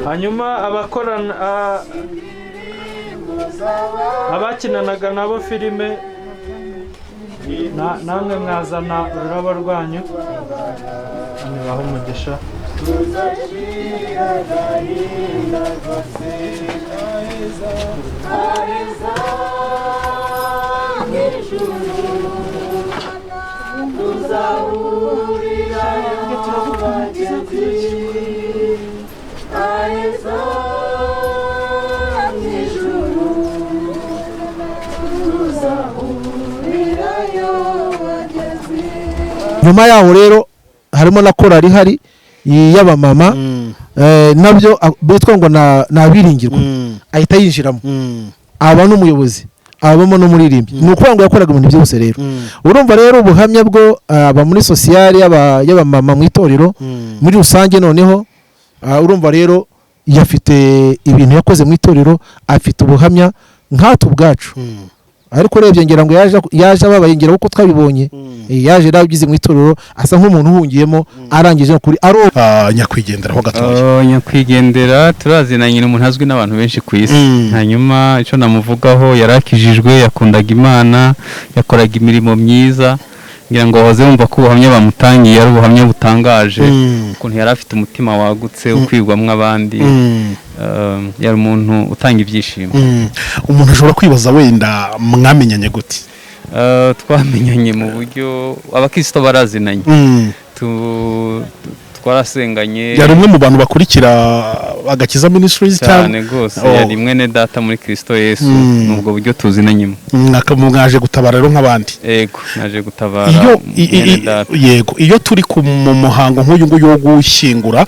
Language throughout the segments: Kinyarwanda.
Hanyuma abakorana, abakinanaga nabo filime, namwe mwazana ururabo rwanyu, nibaha umugisha. Nyuma yaho rero harimo na korali ihari y'abamama, nabyo bitwa ngo nabiringirwa, ahita yinjiramo, aba n'umuyobozi, abamo n'umuririmbyi. Ni ukuvuga ngo yakoraga ibintu byose. Rero urumva rero ubuhamya bwo aba muri sociale y'abamama mu itorero muri rusange. Noneho urumva rero yafite ibintu yakoze mu itorero, afite ubuhamya nkatwe ubwacu. Ariko urebye ngira ngo yaje ababaye, ngira kuko twabibonye. Yaje yarabigize mu itorero, asa nk'umuntu uhungiyemo, arangije kuri aro. Nyakwigenderaho gatoya. Oh, nyakwigendera turazinanye, ni umuntu azwi n'abantu benshi ku isi. Hanyuma icyo namuvugaho, yarakijijwe, yakundaga Imana, yakoraga imirimo myiza. Ngira ngo wahoze wumva ko ubuhamya bamutangiye ari ubuhamya butangaje, ukuntu yari afite umutima wagutse ukwirwamo abandi. Yari umuntu utanga ibyishimo. Umuntu ashobora kwibaza wenda mwamenyanye gute? Twamenyanye mu buryo abakristo barazinanye, twarasenganye. Yari umwe mu bantu bakurikira Agakiza Ministries? Cyane rwose. Oh. Yari mwene data muri Kristo Yesu. Ni ubwo buryo tuzinanyemo. Mwaje gutabara rero nk'abandi? Ego, naje gutabara Iyo mwene data. Yego, iyo turi mu muhango nk'uyu nguyu wo gushyingura,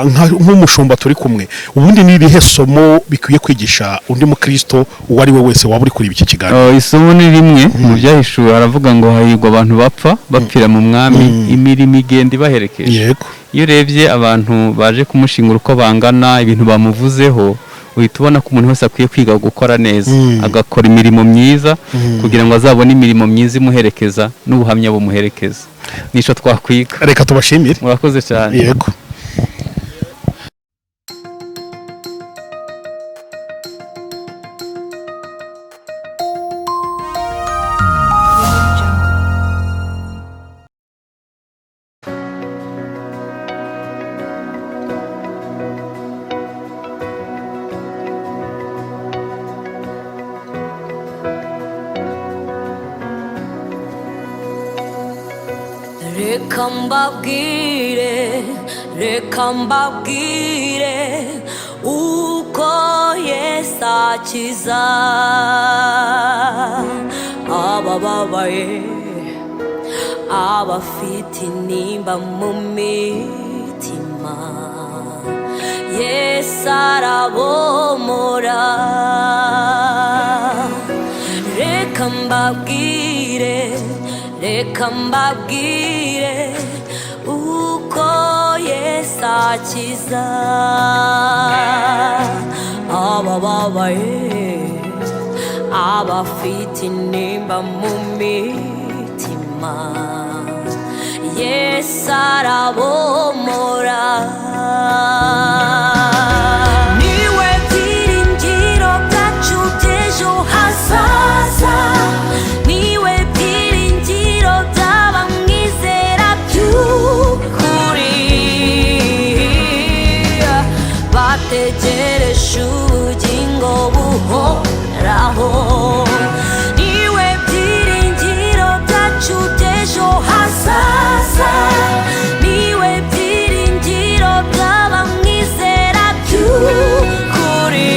nk'umushumba turi kumwe, ubundi ni irihe somo bikwiye kwigisha undi mukristo uwo ari we wese waba uri kureba iki kiganiro? Oh, isomo ni rimwe. Mu Byahishuwe haravuga ngo hahirwa abantu bapfa bapfira mu Mwami, imirimo igenda ibaherekeje. Iyo urebye abantu baje kumushingura uko bangana, ibintu bamuvuzeho, uhita ubona ko umuntu wese akwiye kwiga gukora neza, agakora imirimo myiza, kugira ngo azabone imirimo myiza imuherekeza n'ubuhamya bumuherekeza. Nicyo twakwiga. Reka tubashimire. Murakoze cyane. Yego. Reka mbabwire, reka mbabwire uko Yesu akiza abababaye, abafite intimba mu mitima. Yesu arabomora. Reka mbabwire, reka mbabwire uko Yesu akiza abababaye, abafite intimba mu mitima. Yesu arabomora. Niwe byiringiro byacu by'ejo hazaza, niwe byiringiro by'abamwizera by'ukuri, bategereje ubugingo buhoraho. Niwe byiringiro byacu by'ejo hazaza, niwe byiringiro by'abamwizera by'ukuri,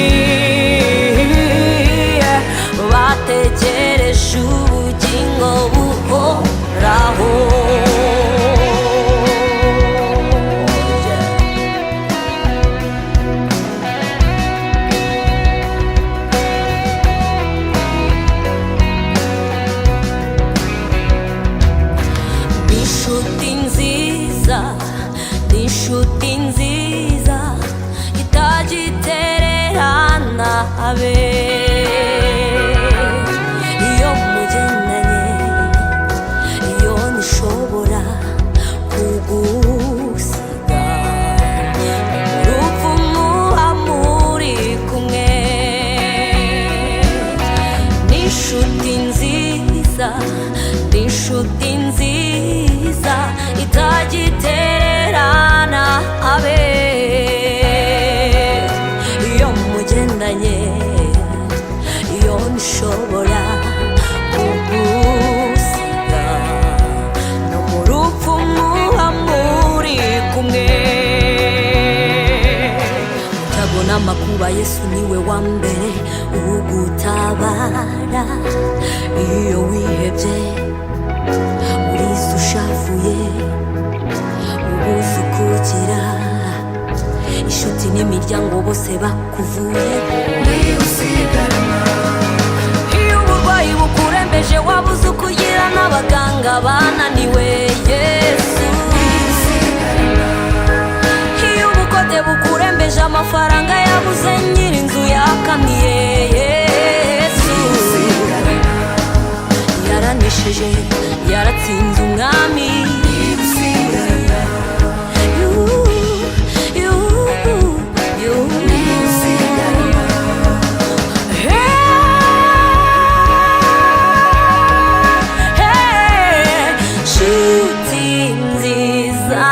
bategereje ubugingo buhoraho. Yeah. Inshuti nziza, ni inshuti nziza itagitererana abe. Iyo mugendanye, iyo nishobora kuguha. Yesu niwe wa mbere ugutabara. Iyo wihebye, urize ushavuye, ubuze ukugira, inshuti n'imiryango bose bakuvuye. Iyo uburwayi bukurembeje, wabuze ukugira, n'abaganga bananiwe, Yesu. Iyo ubukode bukurembeje, amafaranga yabuze, nyir'inzu yakamiye, Yesu yaranesheje, yaratsinze umwami. You, you, you. Hey, nshuti nziza.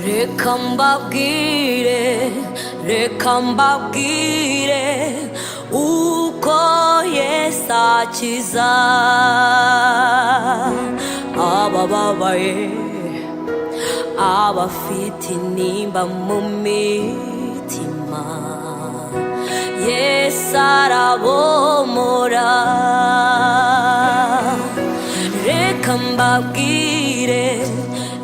Reka mbabwire, reka mbabwire uko Yesu akiza abababaye, abafite intimba mu mitima. Yesu arabomora. Reka mbabwire,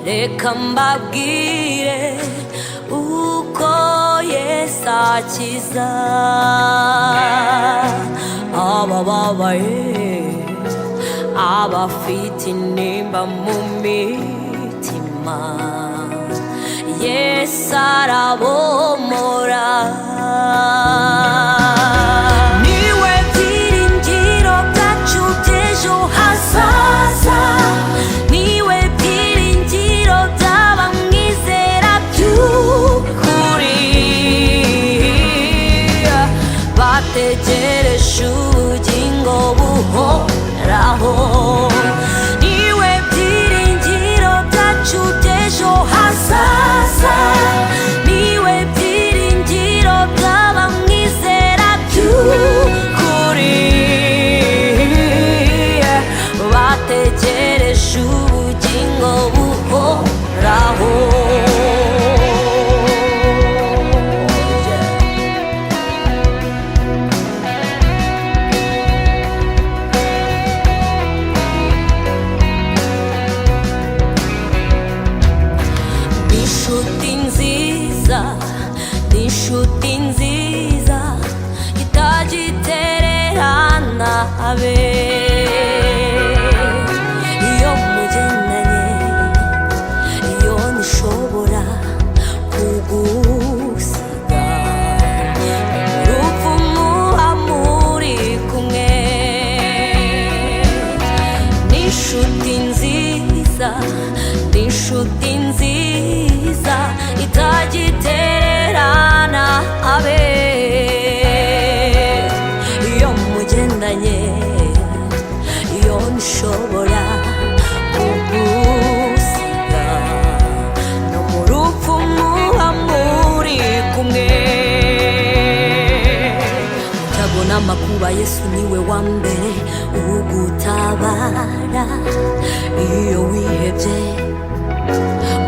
reka mbabwire uko Yesu akiza abababaye, abafite intimba mu mitima. Yesu arabomora. Niwe byiringiro byacu by'ejo hazaza, niwe byiringiro by'abamwizera by'ukuri, bategereje ubugingo buhoraho. Niwe byiringiro byacu by'ejo hazaza, niwe byiringiro by'abamwizera by'ukuri, bategereje ubugingo buhoraho. Inshuti nziza, ni inshuti nziza itagitererana abe. Iyo mugendanye, iyo ntishobora kugusiga, urupfu muba muri kumwe. Ni inshuti nziza, ni inshuti nziza itagitererana abe. Iyo mugendanye, iyo nshobora kugusiga, no mu rupfu muba muri kumwe. Mu n'amakuba, Yesu niwe wa mbere ugutabara. Iyo wihebye,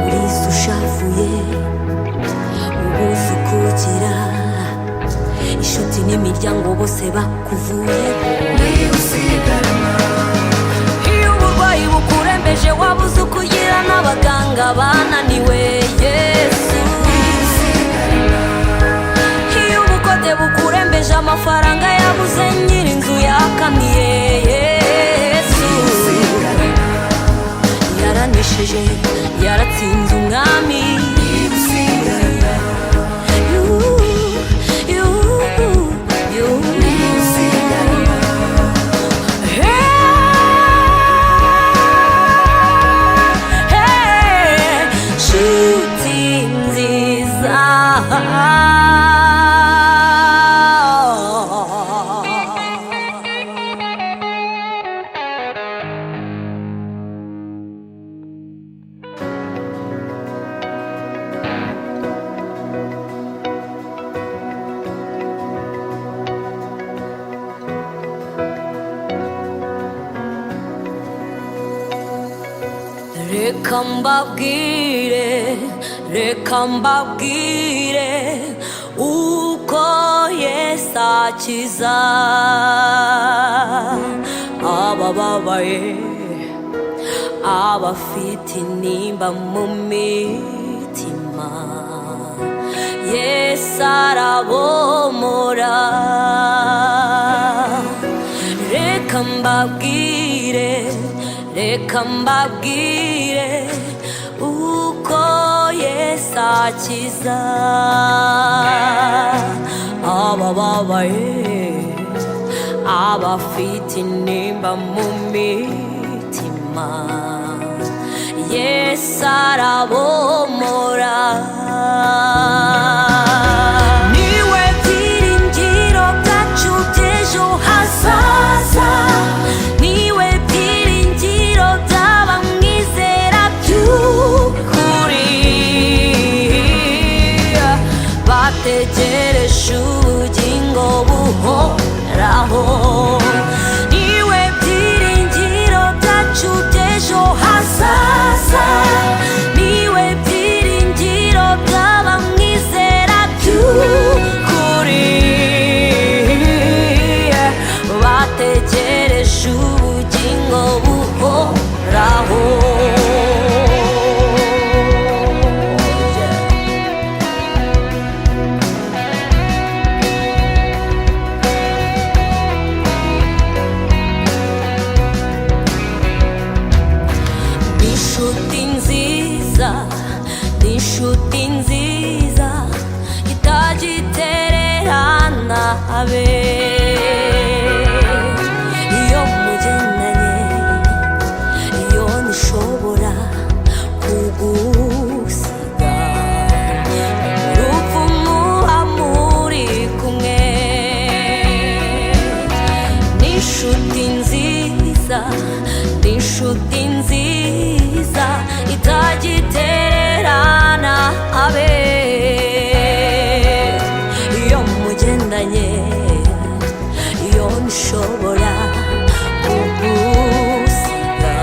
urize ushavuye, ubuze ukugira, inshuti n'imiryango bose bakuvuye. Iyo uburwayi bukurembeje, wabuze ukugira, n'abaganga bananiwe, Yesu. Iyo ubukode bukurembeje, amafaranga yabuze, nyir'inzu yakamiye, Yesu yaranesheje, yaratsinze umwami. You, you, you. Hey, hey, nshuti nziza. Reka mbabwire, reka mbabwire uko Yesu akiza abababaye, abafite intimba mu mitima. Yesu arabomora. Reka mbabwire, reka mbabwire uko Yesu akiza abababaye, abafite intimba mu mitima. Yesu arabomora. Niwe byiringiro byacu by'ejo hazaza, niwe byiringiro by'abamwizera by'ukuri, bategereje ubugingo buhoraho. Niwe byiringiro byacu by'ejo hazaza, niwe byiringiro by'abamwizera by'ukuri, bategereje ubugingo buhoraho. Inshuti nziza, ni inshuti nziza itagitererana abe. Iyo mugendanye, iyo ntishobora kugusiga, urupfu muba muri kumwe. Ni inshuti nziza, ni inshuti nziza itagitererana abe. Iyo mugendanye, iyo nshobora kugusiga,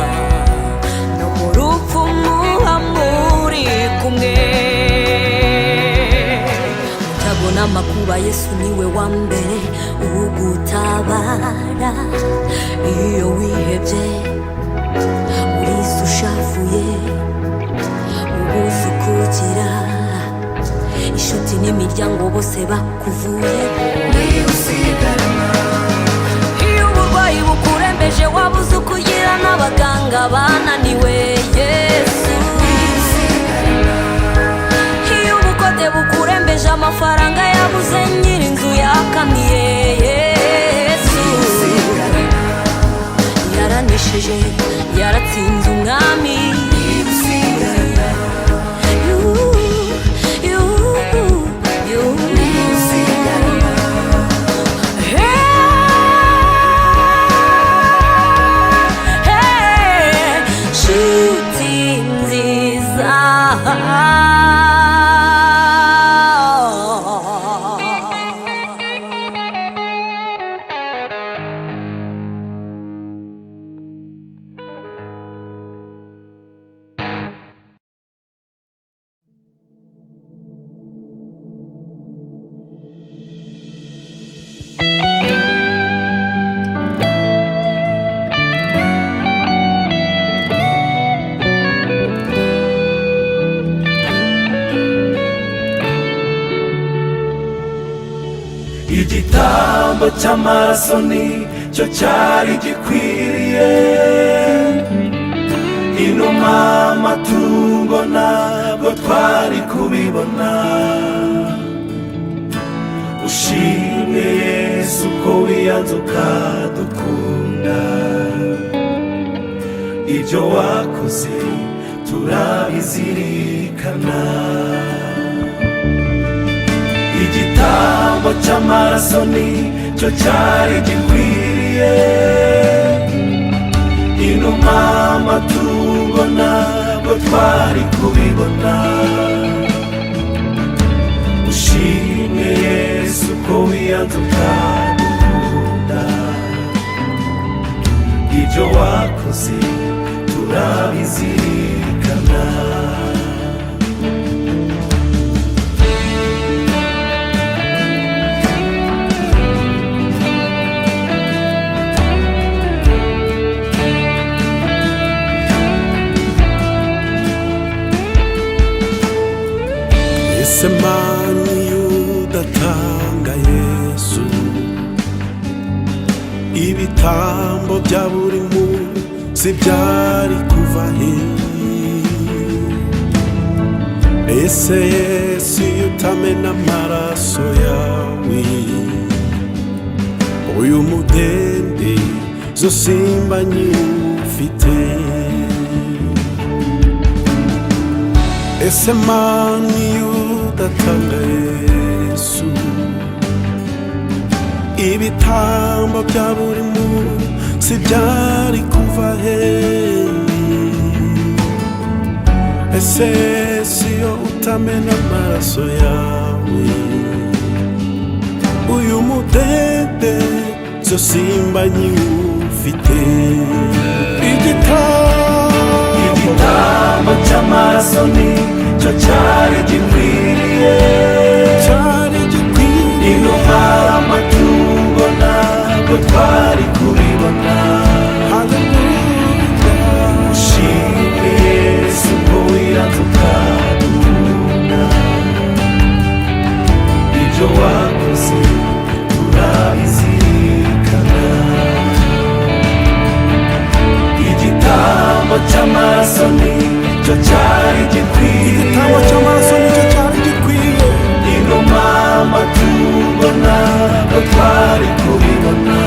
no mu rupfu muba muri kumwe. Mutabona amakuba, Yesu niwe wa mbere ugutabara. Iyo wihebye, urize ushavuye, ubuze ukugira, inshuti n'imiryango bose bakuvuye. Iyo uburwayi bukurembeje, wabuze ukugira, n'abaganga bananiwe, Yesu. Iyo ubukode bukurembeje, amafaranga yabuze, nyir'inzu yakamiye, Yesu yaranesheje, yaratsinze umwami. You, you, you. Hey, nshuti nziza. Igitambo cy'amaraso ni cyo cyari gikwiriye, inuma, amatungo ntabwo twari kubibona. Ushimwe Yesu ko wiyanze ukadukunda, ibyo wakoze turabizirikana. Igitambo cy'amaraso ni cyo cyari gikwiriye, inuma, amatungo ntabwo twari kubibona. Ushimwe Yesu ko wiyanze ukadukunda, ibyo wakoze turabizirikana. Ese Mana, iyo udatanga Yesu, ibitambo bya buri munsi byari kuva he? Ese Yesu, iyo utamena amaraso yawe, uyu mudendezo simba nyiwufite? Ese Mana, iyo udatanga Yesu, ibitambo bya buri munsi byari kuva he? Ese Yesu, iyo utamena amaraso yawe, uyu mudendezo simba nyiwufite? Igitambo cy'amaraso ni cyo cyari gikwiriye, cyari gikwiriye. Inuma, amatungo ntabwo twari kubibona. Ushimwe Yesu ko wiranze ukadukunda. Ibyo wakoze turabizirikana. Igitambo cy'amaraso ni cyo cyari gikwiriye. Igitambo cy'amaraso nicyo cyari gikwiye. Inuma, amatungo ntabwo twari kubibona.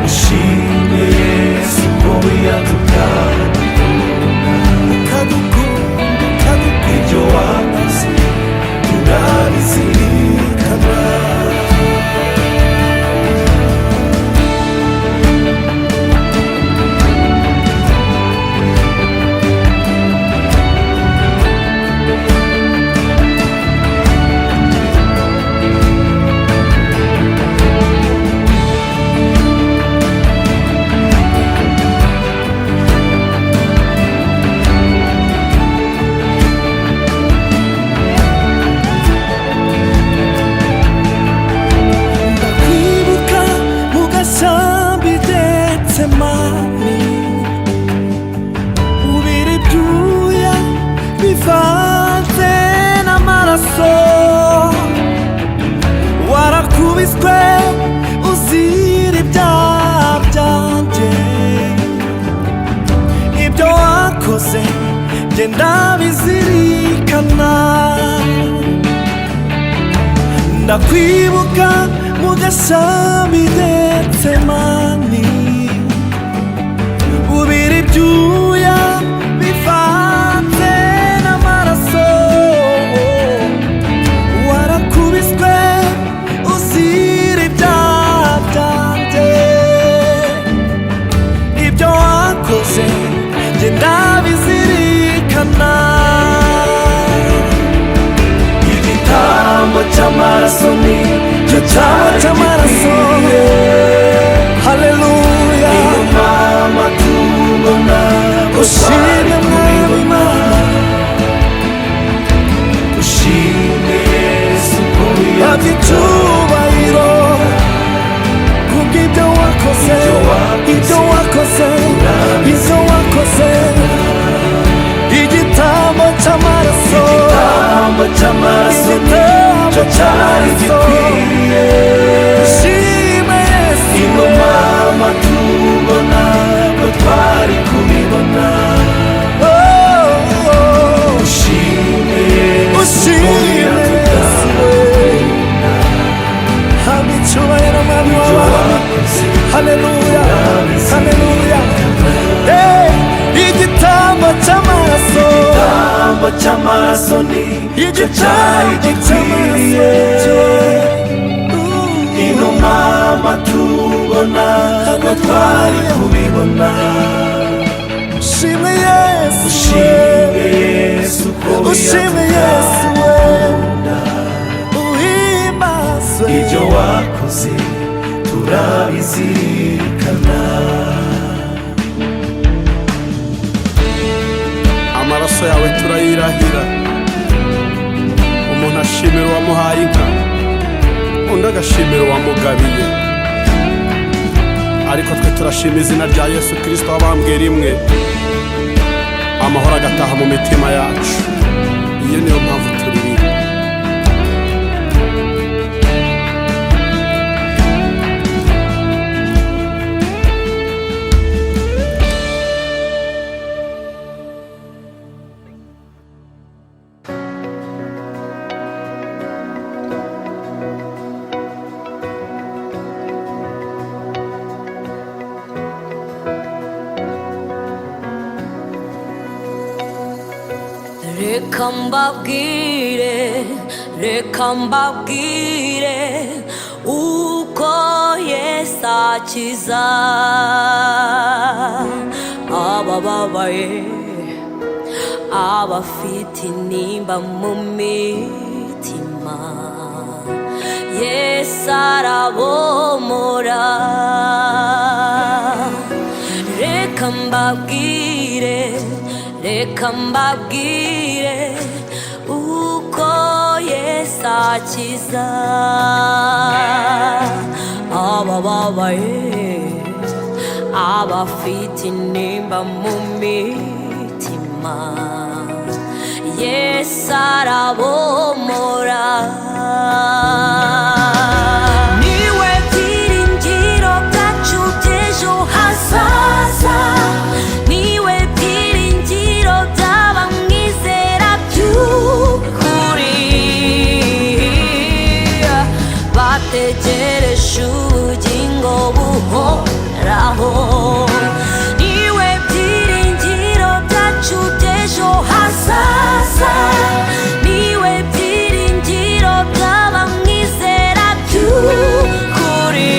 Ushimwe Yesu ko wiyanze ukadukunda. Ukadukunda, ukadukunda. Ibyo wakoze turabizirikana. Ndakwibuka mu gasambi Getsemani, ubira ibyuya bivanze n'amaraso. Warakubiswe uzira ibyaha byanjye. Ibyo wakoze njye ndabizirikana. Ndakwibuka mu gashami Getsemani, ubira ibyuya bivanze n'amaraso. Warakubiswe uzira ibyaha byanjye. Ibyo wakoze njye ndabizirikana. Igitambo cy'amaraso ni cyo cyari cy'amaraso. gikwiriye. Haleluya. Inuma, amatungo ntabwo Ushimwe twari Mwami kubibona. Imana. Ushimwe Yesu ko Habwa wiyanze icyubahiro kubw'ibyo wakoze, Ibyo wakoze. ibyo wakoze, ibyo wakoze. Igitambo cy'amaraso. Igitambo cy'amaraso ni cyo cyari gikwiriye. Ushime Yesu. Inuma, amatungo ntabwo twari kubibona. Oh, oh. Ushimwe Yesu ko Ushime wiyanze Yesu. Habwa icyubahiro, Mwami Ibyo w'abami. wakoze. Haleluya, haleluya. Hey, igitambo cy'amaraso. Igitambo cy'amaraso ni cyo cyari gikwiriye. Inuma, amatungo ntabwo twari kubibona. Ushimwe Yesu. Ushimwe Yesu ko Ushimwe wiyanze Yesu we. Uhimbazwe. Ibyo wakoze turabizirikana. Amaraso yawe turayirahira. Umuntu ashimira uwamuhaye inka, undi agashimira uwamugabiye, ariko twe turashima izina rya Yesu Kirisito wabambwe rimwe, amahoro agataha mu mitima yacu. Iyo niyo mpamvu turirimba. Reka mbabwire, reka mbabwire uko Yesu akiza abababaye, abafite intimba mu mitima. Yesu arabomora. Reka mbabwire, reka mbabwire uko Yesu akiza abababaye, abafite intimba mu mitima. Yesu arabomora. Niwe byiringiro byacu by'ejo hazaza, niwe byiringiro by'abamwizera by'ukuri, bategereje ubugingo buhoraho. Niwe byiringiro byacu by'ejo hazaza, niwe byiringiro by'abamwizera by'ukuri,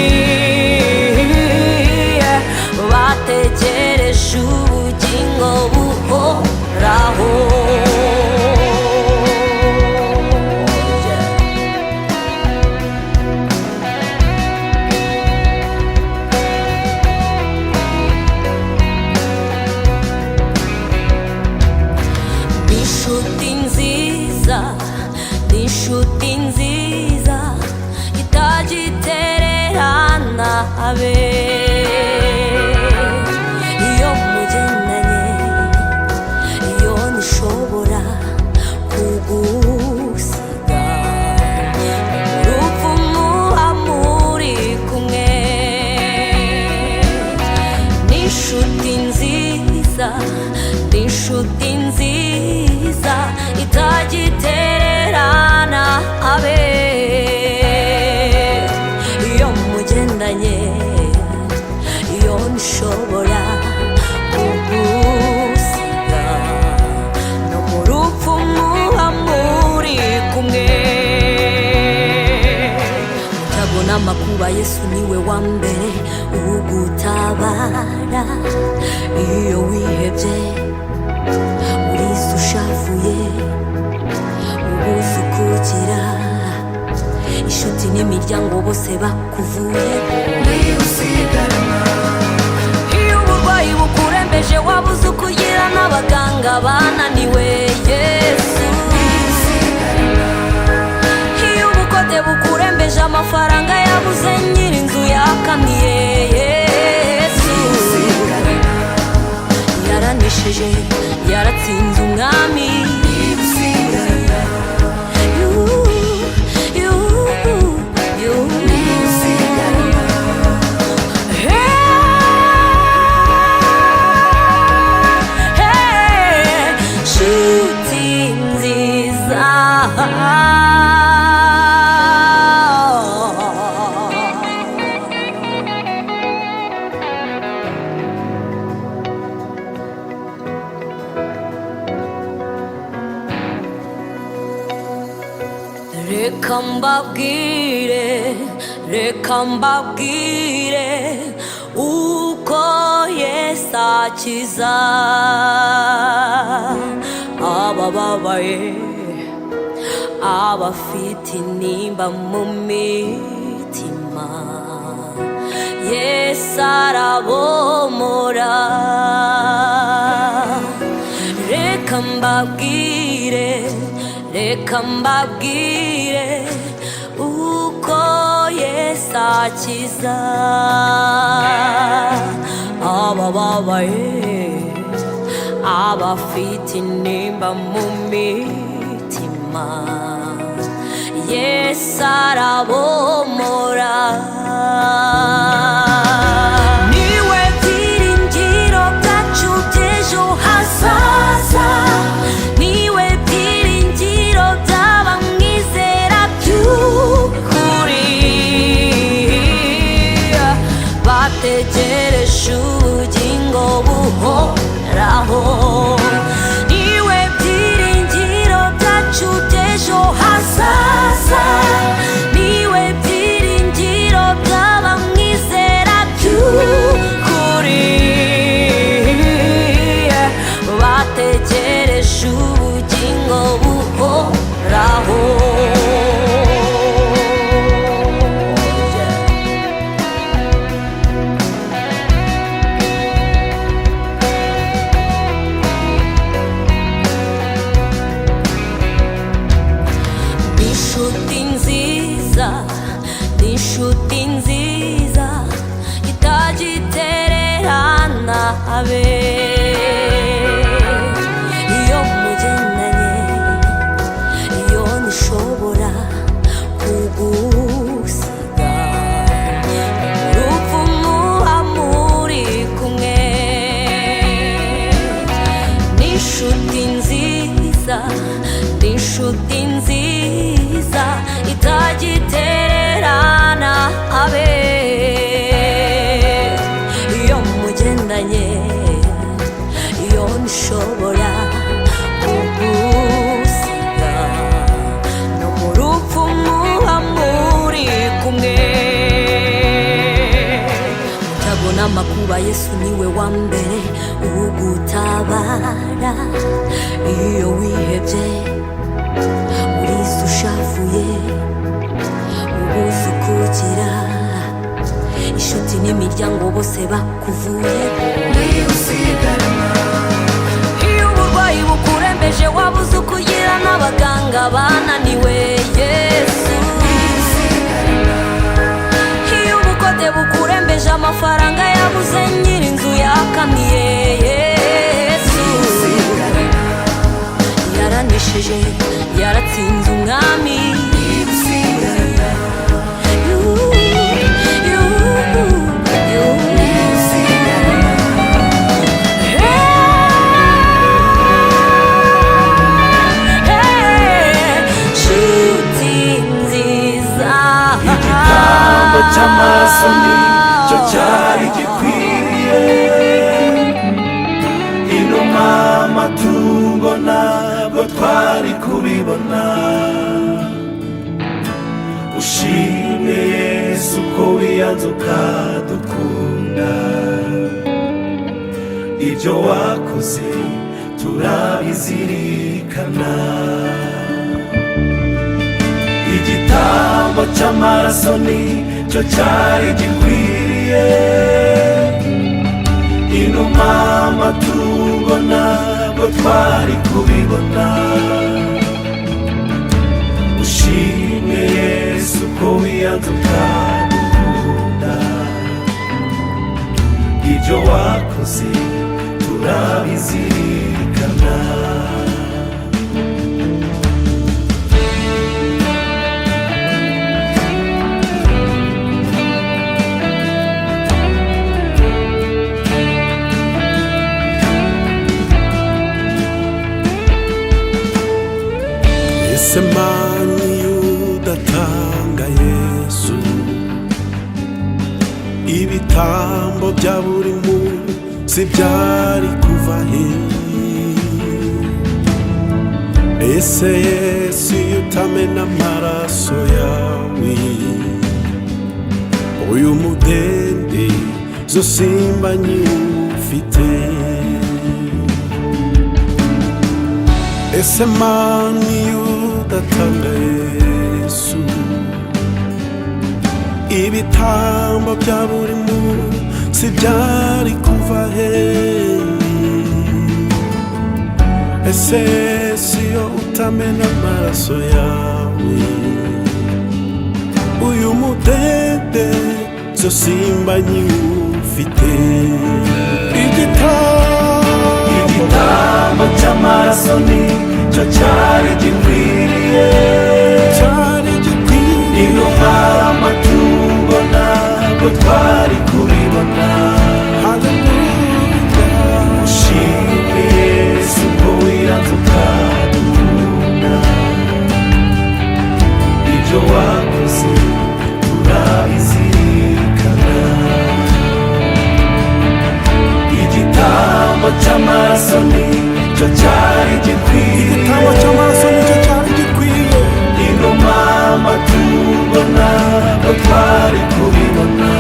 bategereje ubugingo buhoraho. Inshuti nziza, ni inshuti nziza itagitererana abe. Iyo mugendanye, iyo ntishobora kugusiga, urupfu muba muri kumwe. Ni inshuti nziza, ni inshuti nziza itagitererana abe. Iyo mugendanye, iyo nshobora kugusiga, no mu rupfu muba muri kumwe. Mutabona amakuba, Yesu niwe wa mbere ugutabara. Iyo wihebye, urize ushavuye, ubuze ukugira, inshuti n'imiryango bose bakuvuye. Iyo uburwayi bukurembeje, wabuze ukugira, n'abaganga bananiwe, Yesu. Iyo ubukode bukurembeje, amafaranga yabuze, nyir'inzu yakamiye, Yesu yaranesheje, yaratsinze umwami. You, you, you. Hey, nshuti nziza, reka mbabwire, reka mbabwire uko Yesu akiza abababaye, abafite intimba mu mitima. Yesu arabomora. Reka mbabwire, reka mbabwire uko Yesu akiza abababaye, abafite intimba mu mitima. imitima, Yesu arabomora. Niwe byiringiro byacu by'ejo hazaza, niwe byiringiro by'abamwizera by'ukuri, bategereje ubugingo buhoraho. Niwe byiringiro byacu by'ejo hazaza, niwe byiringiro by'abamwizera by'ukuri, bategereje ubugingo buhoraho. Inshuti nziza, ni inshuti nziza itagitererana abe. Iyo mugendanye, iyo nishobora kugusiga, urupfu muba muri kumwe. Ni inshuti nziza, ni inshuti nziza itagitererana abe. Iyo mugendanye, iyo nshobora kugusiga, no mu rupfu muba muri kumwe. Mutabona amakuba, Yesu niwe wa mbere ugutabara. Iyo wihebye, urize ushavuye, ubuze ukugira, inshuti n'imiryango bose bakuvuye. Iyo uburwayi bukurembeje, wabuze ukugira, n'abaganga bananiwe, Yesu. Iyo ubukode bukurembeje, amafaranga yabuze, nyir'inzu yakamiye, Yesu yaranesheje, yaratsinze umwami. Nshuti nziza, Igitambo cy'amaraso nicyo cyari gikwiriye, inuma, amatungo ntabwo twari kubibona. Ushimwe Yesu ko wiyanze ukadukunda, ibyo wakoze turabizirikana. Igitambo cy'amaraso nicyo cyari gikwiriye, inuma, amatungo ntabwo twari kubibona. Ushimwe Yesu ko wiyanze ukadukunda, ibyo wakoze turabizirikana. Ese Mana, iyo udatanga Yesu, ibitambo bya buri munsi byari kuva he? Ese Yesu, iyo utamena amaraso yawe, uyu mudende zo simba nyiwufite? Ese Mana, iyo udatanga Yesu, ibitambo bya buri munsi byari kuva he? Ese Yesu, iyo utamena amaraso yawe, uyu mudende zo simba nyiwufite? Igitambo. Igitambo cy'amaraso ni cyo cyari gikwiriye, cyari gikwiriye. Inuma, amatungo ntabwo twari kubibona. Ushimwe Yesu ko wiranze ukadukunda. Ibyo wakoze turabizirikana. Igitambo cy'amaraso ni cyo cyari gikwiriye. Igitambo cy'amaraso nicyo cyari gikwiye. Inuma, amatungo ntabwo twari kubibona.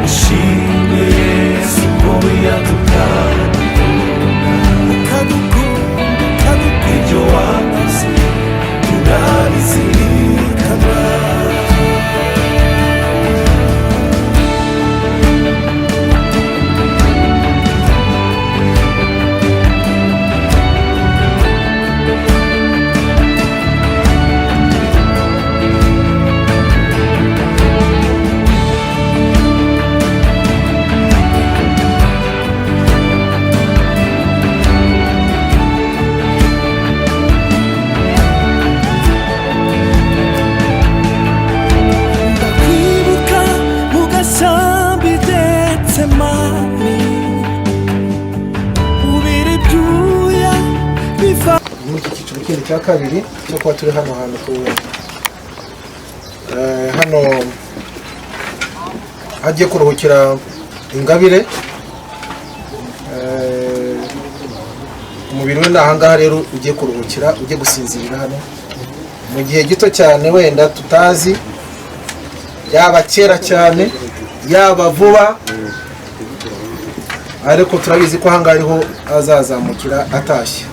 Ushimwe Yesu ko wiranze ukadukunda. Ukadukunda, ukadukunda. Ibyo wakoze turabizirikana. Ndakwibuka mu gasambi Getsemani, ubira ibyuya biva. Muri iki cyiciro kindi cya kabiri cyo kuba turi hano hantu ku hano hagiye kuruhukira Ingabire. Umubiri we ni ahangaha rero ugiye kuruhukira, ugiye gusinzirira hano mu gihe gito cyane, wenda tutazi yaba kera cyane, yaba vuba, ariko turabizi ko ahangaha ariho azazamukira atashye.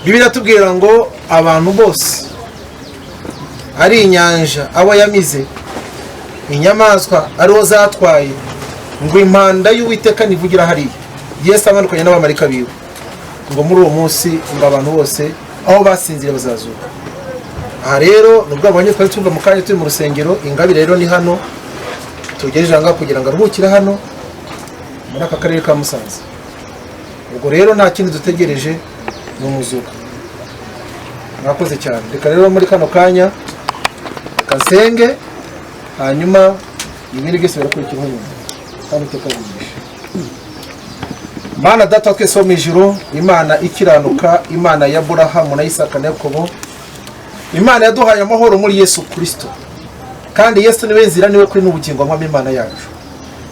Bibiliya tubwira ngo abantu bose ari inyanja abo yamize, inyamaswa ariho zatwaye, ngo impanda y'Uwiteka nivugira hariya, Yesu amanukanye n'abamarika biwe, ngo muri uwo munsi ngo abantu bose aho basinziriye bazazuka. Aha rero nubwo abonye twari tuva mu kanya turi mu rusengero, Ingabire rero ni hano tugejeje ahangaha kugira ngo aruhukire hano muri aka karere ka Musanze. Ubwo rero nta kindi dutegereje, ni umuzuko. Mwakoze cyane. Reka rero muri kano kanya reka nsenge, hanyuma ibindi byose birakurikiraho nyuma, kandi Uwiteka abigisha. Mana Data wa twese wo mu ijuru, Imana ikiranuka, Imana ya Aburahamu na Isaka na Yakobo, Imana yaduhaye amahoro muri Yesu Kristo, kandi Yesu niwe nzira, niwe kuri n'ubugingo. Mwami Imana yacu,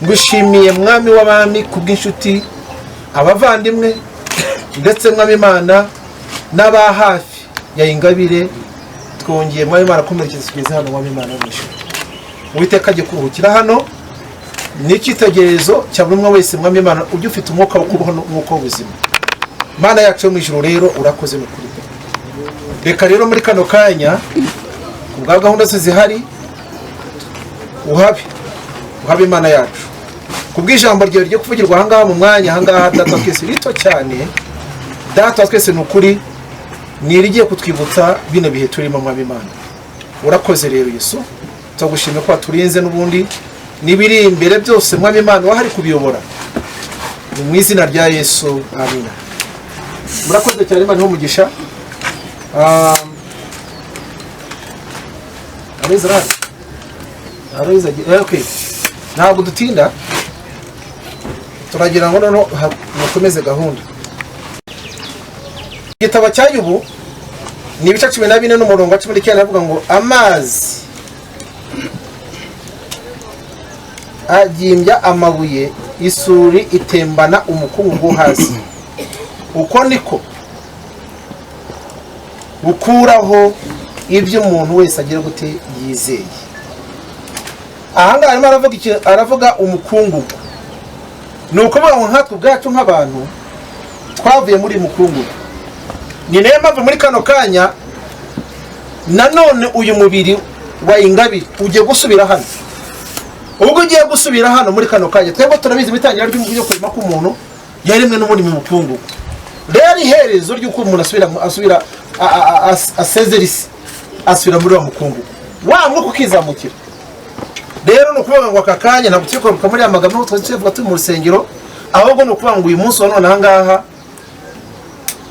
ngushimiye Mwami w'abami kubw'inshuti, abavandimwe, ndetse Mwami Imana n'aba hafi ya Ingabire. Twongeye Mwami Imana kumuherekeza tugeze hano. Mwami Imana wo mu ijuru, Uwiteka agiye kuruhukira hano, ni icyitegererezo cya buri umwe wese. Mwami Imana, ujye ufite umwuka wo kubaho n'umwuka w'ubuzima. Mana yacu yo mu ijuru rero, urakoze mu kuri. Reka rero muri kano kanya, ku bwa gahunda zose zihari, uhabe, uhabe Imana yacu, ku bw'ijambo ryawe ryo kuvugirwa ahangaha mu mwanya ahangaha, Data wa twese, rito cyane, Data wa twese, ni ukuri ni irigiye kutwibutsa bino bihe turimo. Mwami Imana, urakoze rero Yesu, turagushimye ko waturinze n'ubundi n'ibiri imbere byose. Mwami Imana, wahari kubiyobora. Ni mu izina rya Yesu, amina. Murakoze cyane, Imana ihe umugisha. Aloyizi arahari? Aloyizi okay. Ntabwo dutinda, turagira ngo noneho mukomeze gahunda. Igitabo cya Yobu ni ibice 14 n'umurongo wa 19, avuga ngo amazi agimbya amabuye, isuri itembana umukungugu wo hasi, uko niko gukuraho ibyo umuntu wese agira gute yizeye. Ahangaha arimo aravuga iki? Aravuga umukungugu. Ni ukuvuga ngo nkatwe ubwacu nk'abantu twavuye muri mukungugu. Ni nayo mpamvu muri kano kanya nanone uyu mubiri wa Ingabire ugiye gusubira hano. Ubwo ugiye gusubira hano muri kano kanya, twebwe turabizi mu itangira ry'umubiri kurema k'umuntu yaremwe n'ubundi mu mukungugu. Rero iherezo ry'uko umuntu asubira asezera isi, asubira muri wa mukungugu, wa mwuka ukizamukira. Rero ni ukuvuga ngo aka kanya ntabwo turi kwibuka muri ya magambo twari tuvuga turi mu rusengero, Ahubwo ni ukuvuga ngo uyu munsi wa none aha ngaha,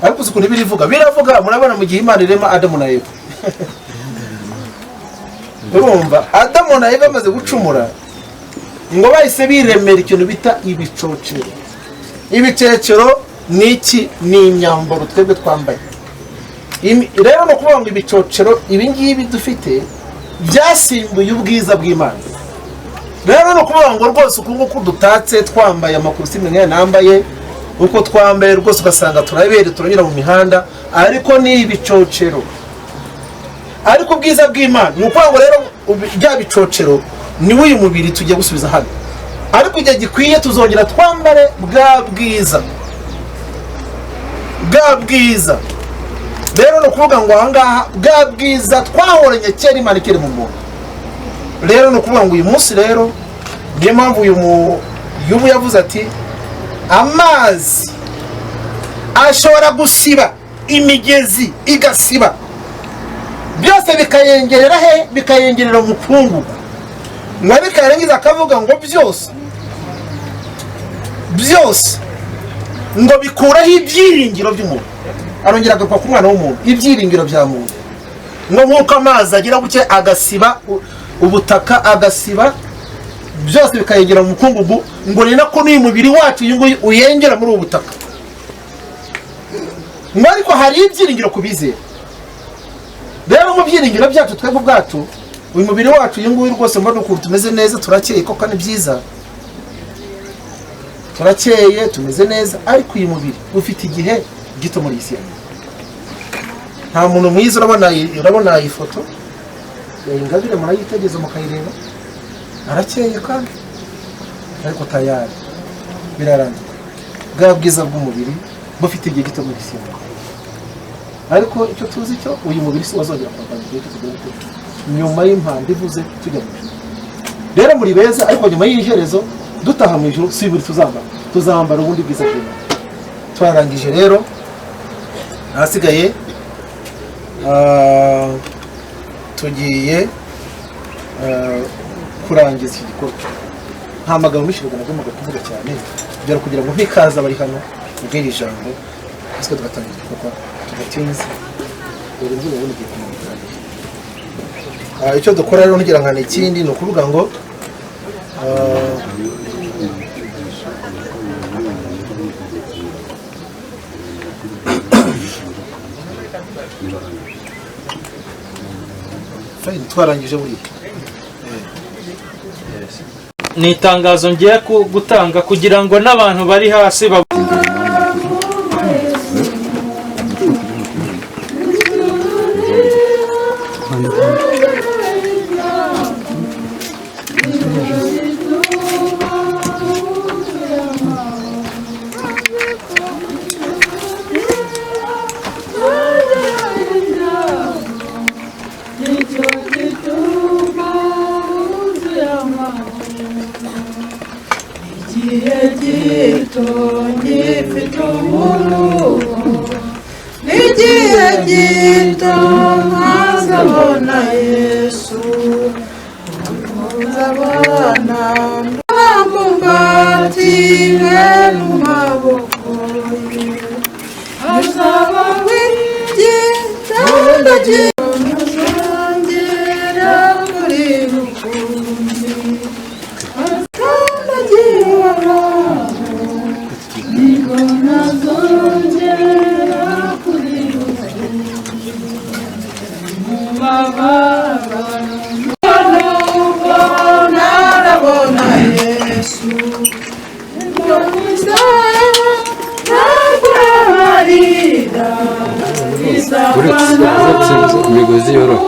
ariko uzi ukuntu birivuga, biravuga murabona mu gihe Imana irema Adamu na Eva. Urumva Adamu na Eva bamaze gucumura, ngo bahise biremera ikintu bita ibicocero. Ibicecero ni iki? Ni imyambaro twebwe twambaye. Rero ni ukuvuga ngo ibicocero ibi ngibi dufite byasimbuye ubwiza bw'Imana. Rero ni ukuvuga ngo rwose uku nguku dutatse, twambaye amakositimu nk'aya nambaye, uko twambaye rwose ugasanga turabere, turanyura mu mihanda, ariko ni ibicocero. Ariko ubwiza bw'Imana ni ukuvuga ngo rero bya bicocero ni uyu mubiri tugiye gusubiza hano, ariko igihe gikwiye tuzongera twambare bwa bwiza, bwa bwiza. Rero ni ukuvuga ngo aha ngaha bwa bwiza twahoranye kera Imana ikiri mu muntu. Rero ni ukuvuga ngo uyu munsi rero niyo mpamvu uyu Yobu yavuze ati amazi ashobora gusiba, imigezi igasiba, byose bikayengerera he? Bikayengerera umukungugu. Ngo bikarangiza akavuga ngo byose byose ngo bikuraho ibyiringiro by'umuntu. Arongera agaruka ku mwana w'umuntu, ibyiringiro bya muntu. Ngo nk'uko amazi agira gutya agasiba ubutaka, agasiba byose bikayengera mu mukungugu, ngo ni nako n'uyu mubiri wacu uyu nguyu uyengera muri ubu butaka. Ngo ariko hari ibyiringiro ku bizera. Rero mu byiringiro byacu twebwe ubwacu, uyu mubiri wacu uyu nguyu rwose mbona ukuntu tumeze neza, turakeye koko ni byiza, turakeye tumeze neza, ariko uyu mubiri ufite igihe gito muri iyi si. Nta muntu mwiza, urabona iyi foto ya Ingabire, murayitegereza mukayireba, arakeye kandi ariko tayari birarangiye. Bwa bwiza bw'umubiri bufite igihe gito muri iyi si. Ariko icyo tuzi cyo, uyu mubiri si wazongera kwambara igihe cyo tugiye gukora nyuma y'impanda ivuze tujya mu ijuru. Rero muri beza, ariko nyuma y'iherezo dutaha mu ijuru si buri tuzambara, tuzambara ubundi bwiza bw'Imana. Twarangije rero, ahasigaye tugiye kurangiza iki gikorwa. Nta magambo menshi nagombaga kuvuga cyane, byari kugira ngo mpikaze abari hano ubwira ijambo, hasi tugatangira igikorwa tudatinze. Dore imvura ubundi igiye kumanuka. Icyo dukora rero ngira ngo ni ikindi, ni ukuvuga ngo twarangije buriya. Ni itangazo ngiye gutanga kugira ngo n'abantu bari hasi imigozi yoroha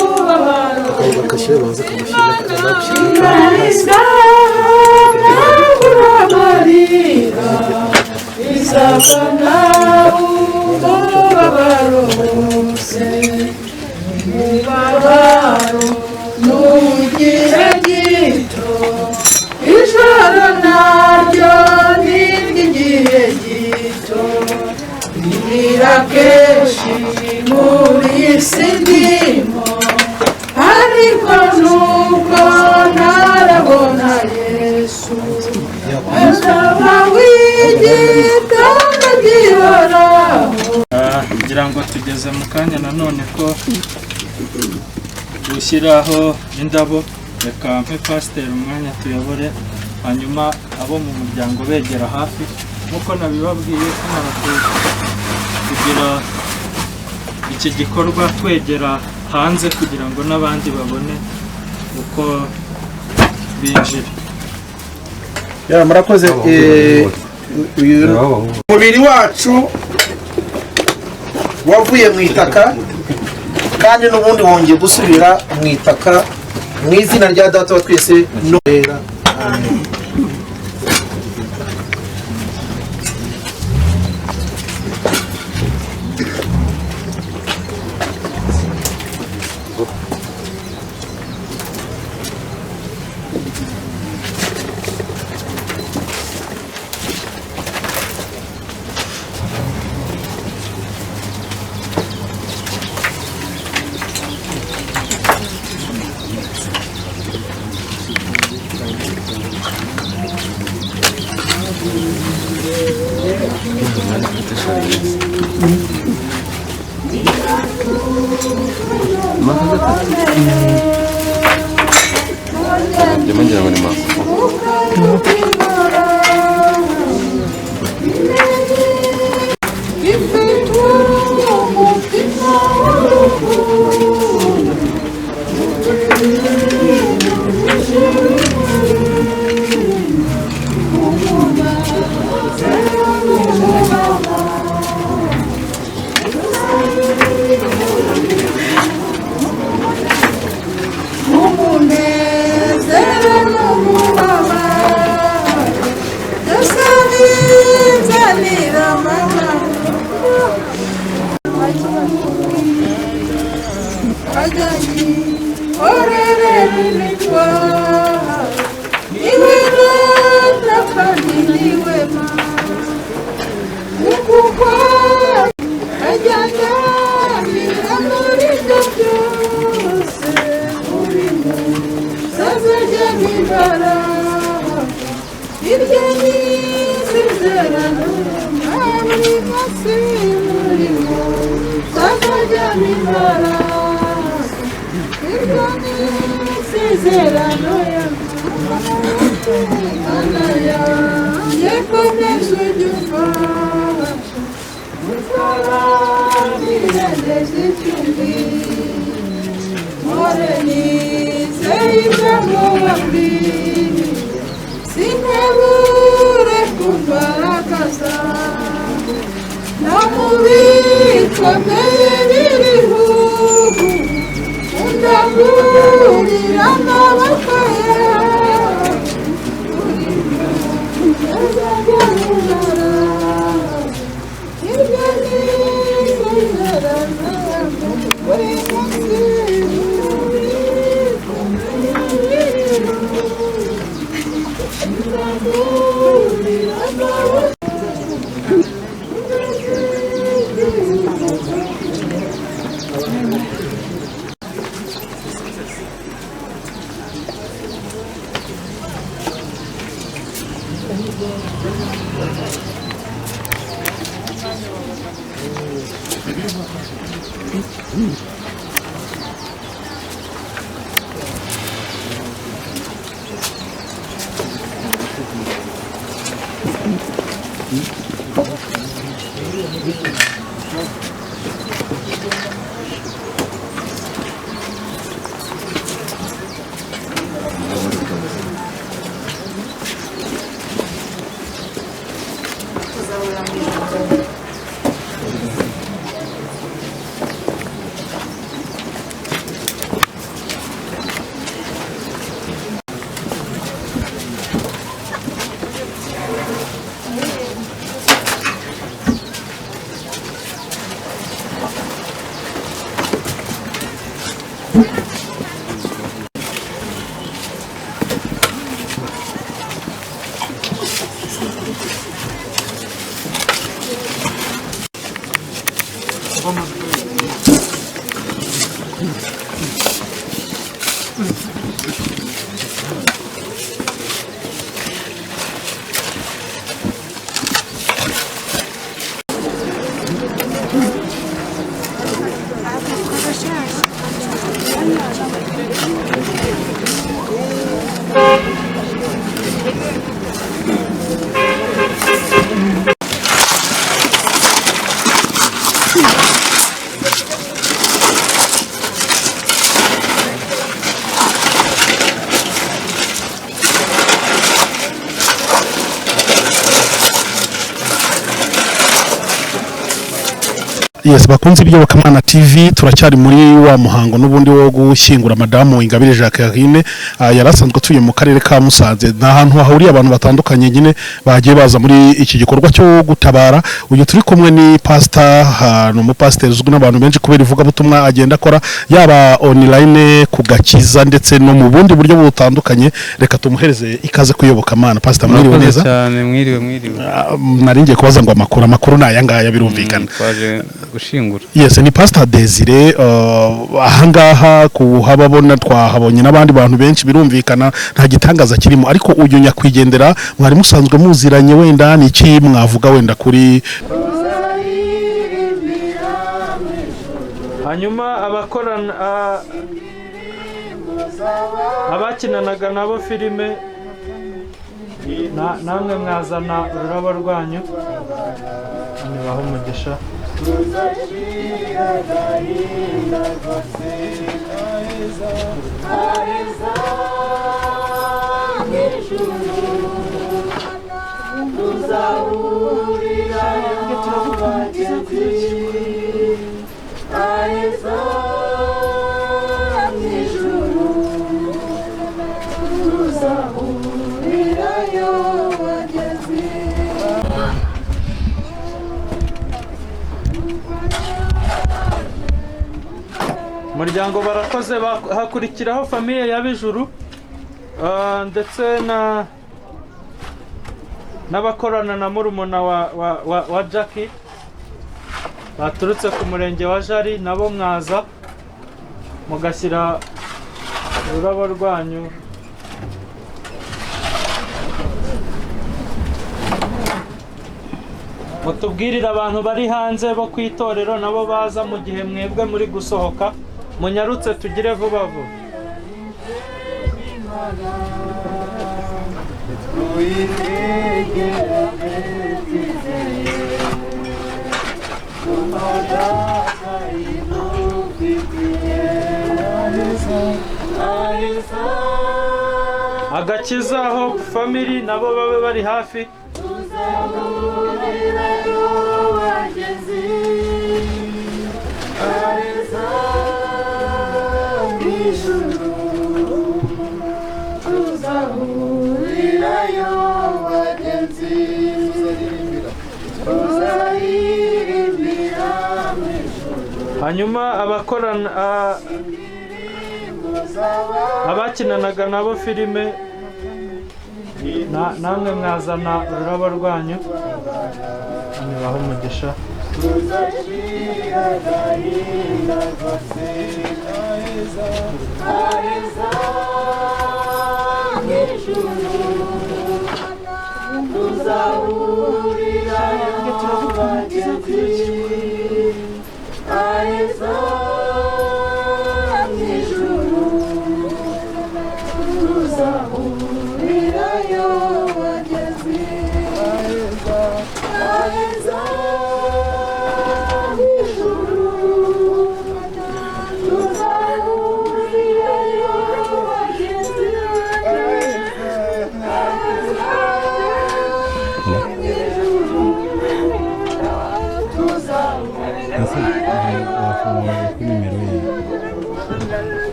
Ijoro naryo ni iry'igihe gito, ririra kenshi muri iyi si ndimo, ariko nubwo ntarabona Yesu, azaba Tugeze mu kanya nanone ko gushyiraho indabo. Reka mpe pasiteri umwanya tuyobore, hanyuma abo mu muryango begera hafi nk'uko nabibabwiye. Tumara kugira iki gikorwa, twegera hanze kugira ngo n'abandi babone uko binjira. Ya, murakoze. Uyu mubiri wacu wavuye mu itaka, kandi n'ubundi wongeye gusubira mu itaka, mu izina rya Data wa twese n'Uwera, amen. Ngira ngo ni mama. Umunezero n'umubabaro byose binzanira amahoro. Ajyanye orerera imitwaro, niwe data kandi niwe mama, kuko ajyana muri ibyo byose urimo sazajya bibara. Iryo ni isezerano buri munsi murimo sazajya bibara. Iryo ni isezerano Mana yanjye, komeza ujye umfasha usobanurire icyo umbwira. Mpore nizeye ibyo mubabwiye, sinkabure ku mbaraga zawe. No mu bikomeye biriho ubu, undamburira amaboko yawe. Uzajya mubara iryo ni isezerano buri munsi. Yes, bakunze iby'Iyobokamana TV, turacyari muri wa muhango n'ubundi wo gushyingura madamu Ingabire Jacqueline. Yari asanzwe atuye mu karere ka Musanze. Ni ahantu hahuriye abantu batandukanye nyine bagiye baza muri iki gikorwa cyo gutabara. Uyu turi kumwe ni pastor, ni umupasiteri uzwi n'abantu benshi kubera ivugabutumwa agenda akora, yaba online ku gakiza ndetse no mu bundi buryo butandukanye. Reka tumuhereze ikaze kuyobokamana. Pastor, mwiriwe Murakoze neza? cyane, mwiriwe mwiriwe. Nari ngiye kubaza ngo amakuru ni aya ngaya, birumvikana. Twaje gushingura. Yes, ni Pastor Desire. Ahangaha kuhababona twahabonye n'abandi bantu benshi, birumvikana nta gitangaza kirimo. Ariko uyu nyakwigendera mwari musanzwe muziranye, wenda ni iki mwavuga wenda kuri Hanyuma abakorana abakinanaga nabo filime, namwe mwazana ururabo rwanyu, nibaho umugisha. Umuryango barakoze. Hakurikiraho famiye ya Bijuru, ndetse na n'abakorana na murumuna wa Jackie baturutse ku murenge wa Jari, nabo mwaza mugashyira ururabo rwanyu. Mutubwirire abantu bari hanze bo ku itorero nabo baza mu gihe mwebwe muri gusohoka, munyarutse tugire vuba vuba. Agakiza Hope Family nabo babe bari hafi. Hanyuma abakorana abakinanaga nabo filime, namwe mwazana ururabo rwanyu, nibaho umugisha.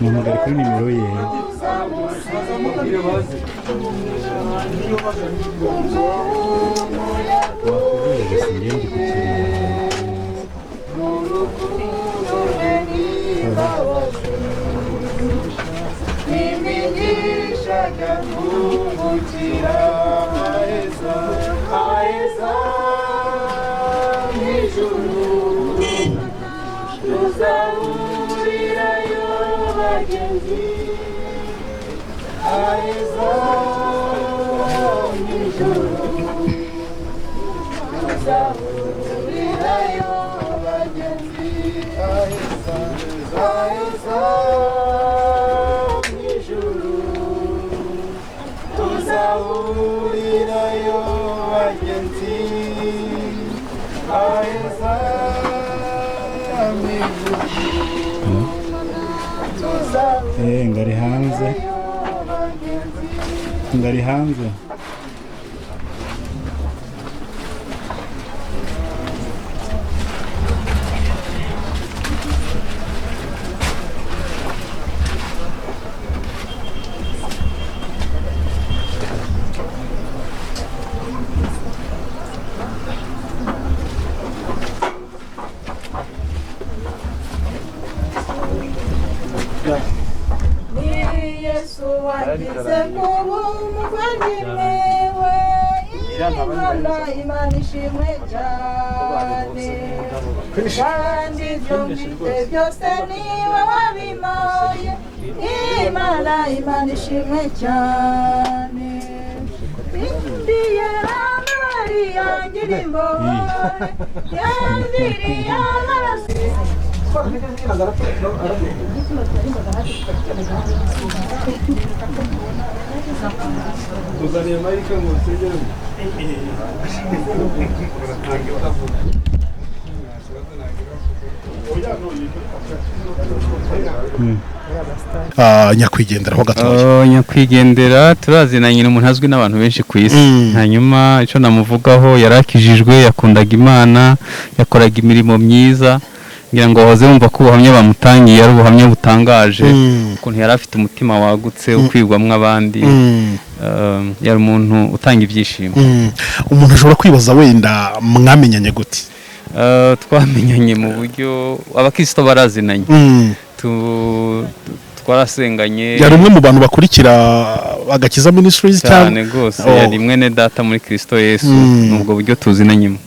Muhamagare kuri nimero ye. Aheza. Ngari hanze, ngari hanze. Ni Yesu wagize kuba umuvandimwe we. Imana, Imana ishimwe cyane, kandi ibyo mfite byose niwe wabimpaye. Imana, Imana ishimwe cyane. Indiye Mariya ngira imbohe, yandiriye amaraso. Tuzaniye Mike ngo usegeremo. Nyakwigendera ho gatoya. Oh, nyakwigendera turazinanye, ni umuntu azwi n'abantu benshi ku isi. Hanyuma icyo namuvugaho, yarakijijwe, yakundaga Imana, yakoraga imirimo myiza. Ngira ngo wahoze wumva ko ubuhamya bamutangiye ari ubuhamya butangaje, ukuntu yari afite umutima wagutse ukwigwamwo abandi. Yari umuntu utanga ibyishimo. Umuntu ashobora kwibaza wenda mwamenyanye gute? Twamenyanye mu buryo abakristo barazinanye, twarasenganye. Yari umwe mu bantu bakurikira Agakiza Ministries? Cyane rwose. Oh. Yari mwene data muri Kristo Yesu. Nubwo buryo tuzinanyemo.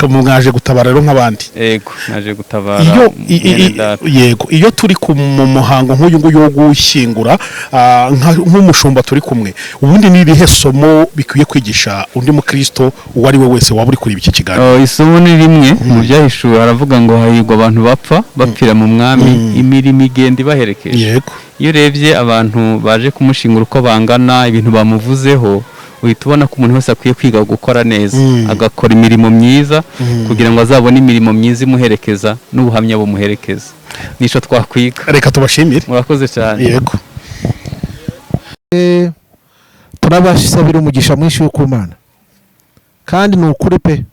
Mwaje gutabara rero nk'abandi? Ego, naje gutabara Iyo mwene data. Yego, iyo turi ku mu muhango nk'uyu nguyu wo gushyingura, nk'umushumba turi kumwe, ubundi ni irihe somo bikwiye kwigisha undi mukristo uwo ari we wese waba uri kureba iki kiganiro? Oh, isomo ni rimwe. Mu Byahishuwe haravuga ngo hahirwa abantu bapfa bapfira mu mwami, imirimo igenda ibaherekeje. Iyo urebye abantu baje kumushingura uko bangana, ibintu bamuvuzeho, uhita ubona ko umuntu wese akwiye kwiga gukora neza, agakora imirimo myiza, kugira ngo azabone imirimo myiza imuherekeza n'ubuhamya bumuherekeza. Nico twakwiga. Reka tubashimire. Murakoze cyane. Yego. Turabasabira umugisha mwinshi wo ku Mana, kandi ni ukuri pe,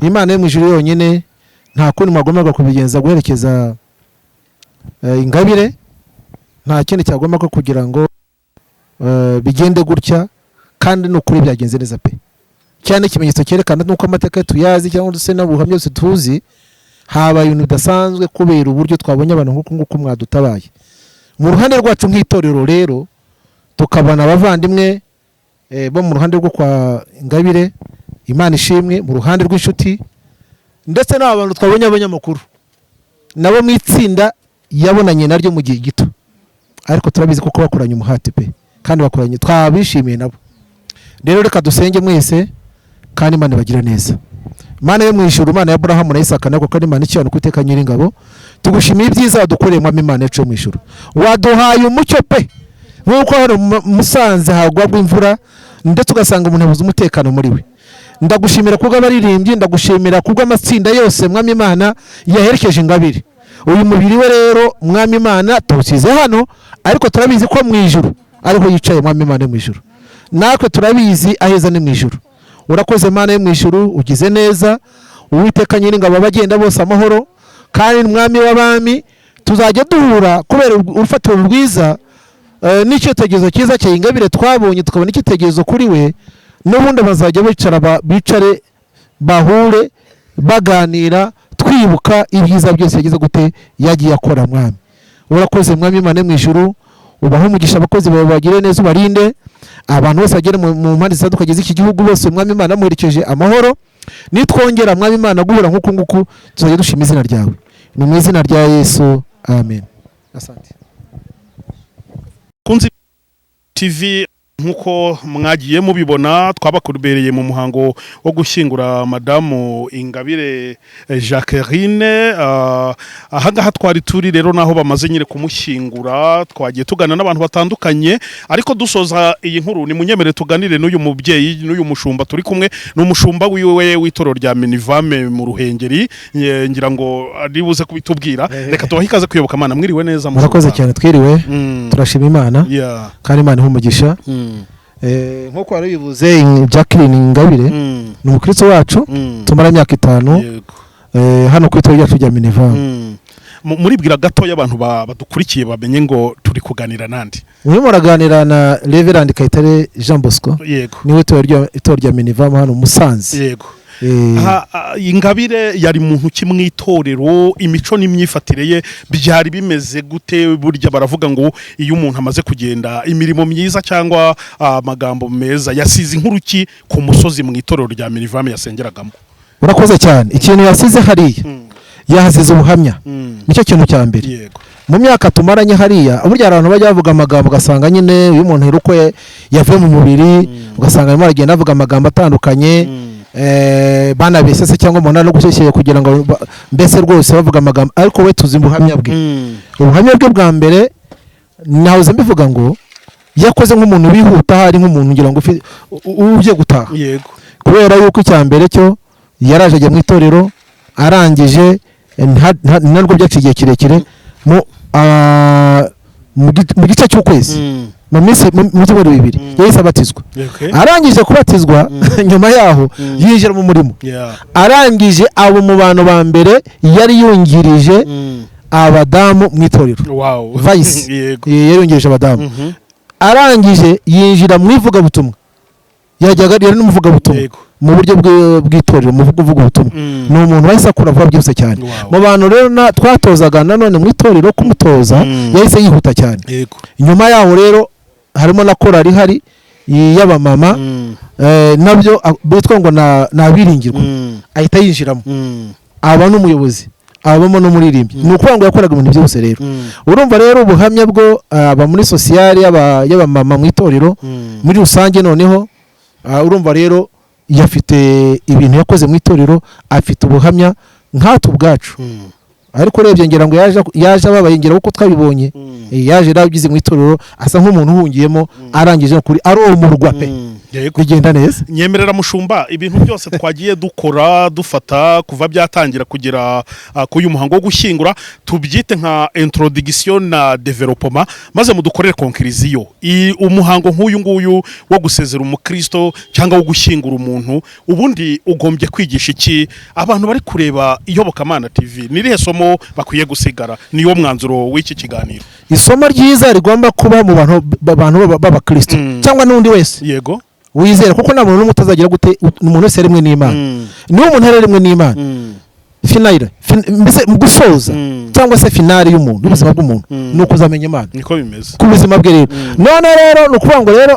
Imana yo mu ijuru yonyine, nta kundi mwagombaga kubigenza guherekeza Ingabire, nta kindi cyagombaga kugira ngo bigende gutya, kandi ni ukuri byagenze neza pe. Cyane ikimenyetso cyerekana nuko amateka tuyazi cyangwa se n'ubuhamya byose tuzi, habaye ibintu bidasanzwe kubera uburyo twabonye abantu nk'uku nguku mwadutabaye. Mu ruhande rwacu nk'itorero rero, tukabona abavandimwe bo mu ruhande rwo kwa Ingabire, Imana ishimwe, mu ruhande rw'inshuti, ndetse n'aba bantu twabonye abanyamakuru nabo mu itsinda yabonanye naryo mu gihe gito, ariko turabizi kuko bakoranye umuhate pe, kandi bakoranye, twabishimiye nabo. Rero reka dusenge mwese, kandi Imana ibagira neza. Mana yo mu ijuru, Mana ya Aburahamu na Isaka na Yakobo, kandi Imana ikiranuka Uwiteka Nyiringabo, tugushimiye ibyiza wadukoreye Mwami Imana yacu yo mu ijuru. Waduhaye umucyo pe, nk'uko hano Musanze hagwa imvura ndetse ugasanga umuntu yabuze umutekano muri we. Ndagushimira kubw'abaririmbyi, ndagushimira kubw'amatsinda yose Mwami Imana yaherekeje Ingabire. Uyu mubiri we rero Mwami Imana tuwusize hano, ariko turabizi ko mu ijuru ariho yicaye Mwami Imana yo mu ijuru. Natwe turabizi aheza ni mu ijuru. Urakoze Mana yo mu ijuru, ugize neza. Uwiteka Nyiringabo abagenda bose amahoro, kandi Mwami w'abami tuzajya duhura kubera urufatiro rwiza, n'icyitegererezo cyiza cya Ingabire twabonye, tukabona icyitegererezo kuri we. N'ubundi bazajya bicara bicare bahure baganira, twibuka ibyiza byose yagize gute yagiye akora Mwami. Urakoze Mwami Imana yo mu ijuru, ubahe umugisha abakozi bawe, bagire neza, ubarinde abantu bose bagere mu mpande zitandukanye z'iki gihugu bose Mwami Imana muherekeje amahoro. Nitwongera Mwami Imana guhura nk'uku nguku, tuzajya dushima izina ryawe. Ni mu izina rya Yesu, amen. Asante. Kunzi TV Nk'uko mwagiye mubibona, twabakubereye mu muhango wo gushyingura Madamu Ingabire Jacqueline. Ahangaha twari turi rero naho bamaze nyine kumushyingura. Twagiye tugana n'abantu batandukanye, ariko dusoza iyi nkuru ni munyemere tuganire n'uyu mubyeyi, n'uyu mushumba turi kumwe. Ni umushumba wiwe w'itorero rya Minivame mu Ruhengeri. Ngira ngo ari buze kubitubwira. Reka tubahe ikaze kuyoboka Imana. Mwiriwe neza, mushumba? Murakoze cyane, twiriwe. Turashima Imana kandi Imana iha umugisha. Nk'uko wari bivuze, Jacqueline Ingabire ni umukristo wacu, tumara imyaka 5 hano ku itorero ryacu rya Minivame. Muribwira gatoya abantu badukurikiye bamenye ngo turi kuganira nandi. Murimo muraganira na Reverend Kayitare Jean Bosco. Niwe itorero rya Minivame hano Musanze. Ingabire yari muntu ki mu itorero? Imico n'imyifatire ye byari bimeze gute? Burya baravuga ngo iyo umuntu amaze kugenda, imirimo myiza cyangwa amagambo meza yasize inkuru ki ku musozi mu itorero rya Minivame yasengeragamo? Urakoze cyane. Ikintu yasize hariya, yahasize ubuhamya, nicyo kintu cya mbere. Mu myaka tumaranye hariya, burya abantu bajya bavuga amagambo, ugasanga nyine uyu muntu uko yavuye mu mubiri, ugasanga arimo aragenda avuga amagambo atandukanye, banabeshye se cyangwa umuntu no gushyeshye kugira ngo mbese rwose bavuga amagambo, ariko we tuzi ubuhamya bwe. Ubuhamya bwe bwa mbere nahoze mbivuga ngo yakoze nk'umuntu wihuta, hari nk'umuntu ngira ngo ugiye gutaha. Kubera yuko icya mbere cyo yaraje ajya mu itorero, arangije ntabwo byaciye igihe kirekire, mu gice cy'ukwezi, mu minsi mu byumweru 2 yahise abatizwa. Arangije kubatizwa, nyuma yaho yinjira mu murimo. Arangije abo mu bantu ba mbere yari yungirije abadamu mu itorero. Vice yari yungirije abadamu. Arangije yinjira mu ivugabutumwa, yajyaga yari n'umuvugabutumwa mu buryo bw'itorero, mu vuga ubutumwa. Ni umuntu wahise akura vuba byose cyane. Mu bantu rero twatozaga nanone mu itorero, kumutoza yahise yihuta cyane. Nyuma yaho rero harimo na korali ihari y'abamama, nabyo bitwa ngo ni abiringirwa, ahita yinjiramo, aba n'umuyobozi, abamo n'umuririmbyi. Ni ukuvuga ngo yakoraga ibintu byose. Rero urumva rero ubuhamya bwo aba muri sociale y'abamama mu itorero muri rusange. Noneho urumva rero yafite ibintu yakoze mu itorero, afite ubuhamya nkatwe ubwacu. Ariko urebye ngira ngo yaje ababaye, ngira uko twabibonye, yaje yaragize mu itorero asa nk'umuntu uhungiyemo, arangije kuri aromurwa pe, bigenda neza. Nyemerera mushumba, ibintu byose twagiye dukora dufata kuva byatangira kugera ku uyu muhango wo gushyingura, tubyite nka introduction na development, maze mudukorere conclusion. Umuhango nk'uyu nguyu wo gusezera umukristo cyangwa wo gushyingura umuntu, ubundi ugombye kwigisha iki abantu bari kureba Iyobokamana TV? Nirihe somo bakwiye gusigara? Niwo mwanzuro w'iki kiganiro. Isomo ryiza rigomba kuba mu bantu b'abakristo cyangwa n'undi wese wizera, kuko nta muntu n'umwe utazagira gute, umuntu wese yaremwe n'Imana. Niba umuntu yaremwe n'Imana, finale mbese mu gusoza cyangwa se finale y'umuntu, y'ubuzima bw'umuntu, ni ukuzamenya Imana. Niko bimeze ku buzima bwe. Rero none rero ni ukuvuga ngo rero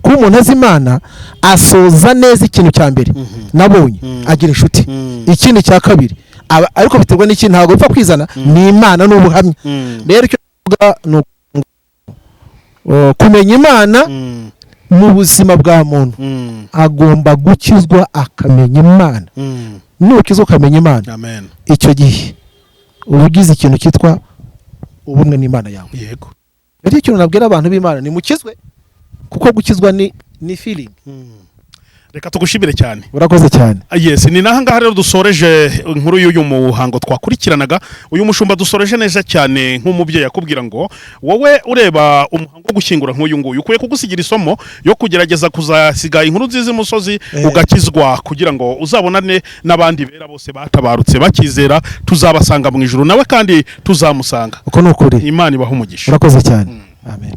kuba umuntu azi Imana asoza neza. Ikintu cya mbere nabonye, agira inshuti. Ikindi cya kabiri, ariko biterwa n'ikindi, ntabwo bipfa kwizana, ni Imana n'ubuhamya. Rero icyo mvuga ni kumenya Imana mu buzima bwa muntu, agomba gukizwa akamenya Imana. Nukizwa ukamenya Imana, icyo gihe uba ugize ikintu cyitwa ubumwe n'Imana yawe. Rero ikintu nabwira abantu b'Imana ni mukizwe, kuko gukizwa ni feeling. Reka tugushimire cyane. Urakoze cyane. Yes, ni naha ngaha rero dusoreje inkuru y'uyu muhango twakurikiranaga. Uyu mushumba dusoreje neza cyane nk'umubyeyi akubwira ngo wowe ureba umuhango wo gushyingura nk'uyu nguyu ukwiye kugusigira isomo yo kugerageza kuzasiga inkuru nziza imusozi, ugakizwa kugira ngo uzabonane n'abandi bera bose batabarutse bakizera, tuzabasanga mu ijuru, nawe kandi tuzamusanga. Uko ni ukuri. Imana ibahe umugisha. Urakoze cyane. Amen.